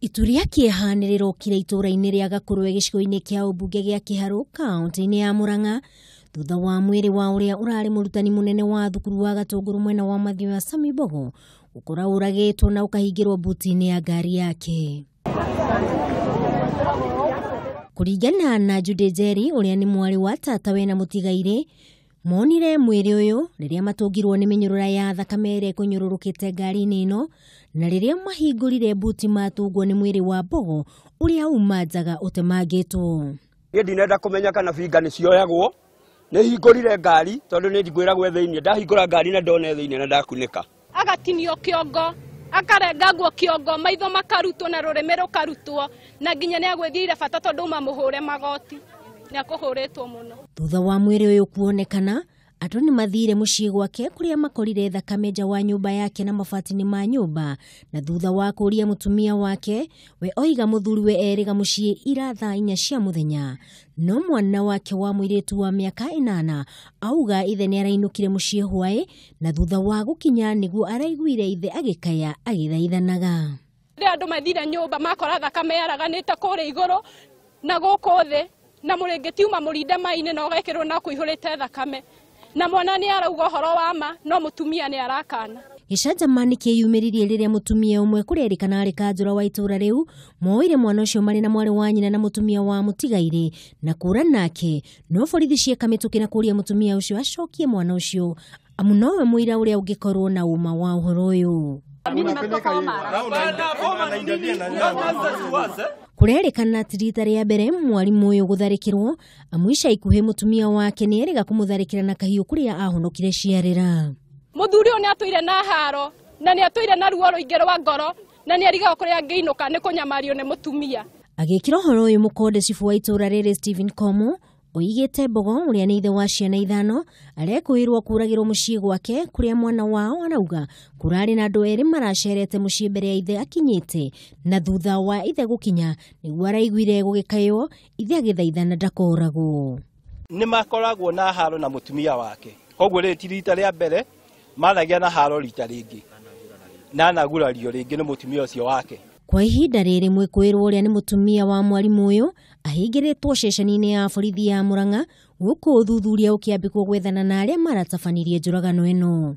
Itu rĩa kĩeha nĩ rĩrokire itũũra-inĩ rĩa Gakũrwe gĩcigo-inĩ kĩa ũmbunge gĩa Kĩharũ kaunti-inĩ ya Murang'a thutha wa mwĩrĩ wa ũrĩa ũrarĩ mũrutani mũnene wa thukuru wa Gatũngũrũ mwena wa Mathioya Sami Mbogo gũkora ũragĩtwo na ũkahingĩrwo buti-inĩ ya ngari yake. Kũringana na Judy Njeri ũrĩa nĩ mwarĩ wa tatawe na mũtigairĩ, monire mwĩrĩ ũyũ rĩrĩa matũngirwo nĩ mĩnyũrũra ya thakame ĩrĩa ĩkũnyũrũrũkĩte ngari-inĩ ĩno, na rĩrĩa mahingũrire buti matũngwo nĩ mwĩrĩ wa Mbogo ũrĩa uma njaga ũtemangĩtwo. Niĩ ndinenda kũmenya kana binga nĩ cioyagwo, nĩ hingũrire ngari tondũ nĩ ngwĩragwo thĩinĩ, ndahingũra ngari na ndone thĩinĩ na ndakunĩka. Agatinio kĩongo, akarengagwo kĩongo, maitho makarutwo na rũrĩmĩ rũkarutwo, na nginya nĩ agwĩthiire bata tondũ uma mũhũre magoti. Nĩakũhũrĩtwo mũno. Thutha wa mwĩrĩ ũyũ kuonekana, andũ nĩ mathire mũciĩ gwake kũrĩa makorire thakame nja wa nyũmba yake na mabati-inĩ ma nyũmba, na thutha wa kũria mũtumia wake, we oiga mũthuriwe erĩga mũciĩ ira thaa 4 cia mũthenya. No mwana wake wa mũirĩtu wa mĩaka 8 auga ithe nĩ arainũkire mũciĩ hwaĩ, na thutha wa gũkinya nĩguo araiguire ithe agĩkaya agĩthaithanaga. Rĩrĩa andũ mathire nyũmba makora thakame yaraganĩte kũrĩa igũrũ na gũkũ thĩ, na mũrĩngĩti uma mũrinde mai-inĩ na ũgekĩrwo na kũihũrĩte thakame, na mwana nĩ arauga ũhoro wa ma no mũtumia nĩ arakana. Gĩcanjama nĩ kĩyumĩririe rĩrĩa mũtumia ũmwe kũrerĩkana arĩ kanjũra wa itũũra rĩu moire mwana ũcio marĩ na mwarĩ wa nyina na mũtumia wa mũtigairĩ na kũra nake, no borithi cieka mĩtũkĩ na kũria mũtumia ũcio acokie mwana ũcio amu nowe mũira ũrĩa ũngĩkorwo na ũma wa ũhoro ũyũ. Kũrerĩkana ti rita rĩa mbere mwarimũ ũyũ gũtharĩkĩrwo, amu ica ikuhĩ mũtumia wake nĩ erĩga kũmũtharĩkĩra na kahiũ kũrĩa ahonokire ciarĩra. Mũthuri ũyũ nĩ atũire na haro na nĩ atũire na ruo rũingĩ rwa ngoro na nĩ arigagwo kũrĩa angĩinũka nĩ kũnyamario nĩ mũtumia. Agĩkĩra ũhoro ũyũ mũkonde cibũ wa itũũra rĩrĩ Stephen Komu oigĩte Mbogo ũrĩa nĩ ithe wa ciana 5 arekũĩrwo kũragĩrwo mũciĩ gwake kũrĩa mwana wao arauga kũrarĩ na andũ erĩ maracerete mũciĩ mbere ya ithe akinyĩte, na thutha wa ithe gũkinya nĩguo araiguire gũgĩkaywo ithe agĩthaithana ndakoragwo. Nĩ makoragwo na haro na mũtumia wake, koguo rĩrĩ ti rita rĩa mbere maragia na haro rita rĩngĩ na anagurario rĩngĩ nĩ mũtumia ũcio wake. Kwa ihinda rĩrĩ mwĩkũĩrwo ũrĩa nĩ mũtumia wa mwarimũ ũyũ ahingĩrĩtwo ceceni-inĩ ya borithi ya Murang'a gũkũ ũthuthuria ũkĩambĩkwo gwethana na arĩa maratabanirie njũragano ĩno.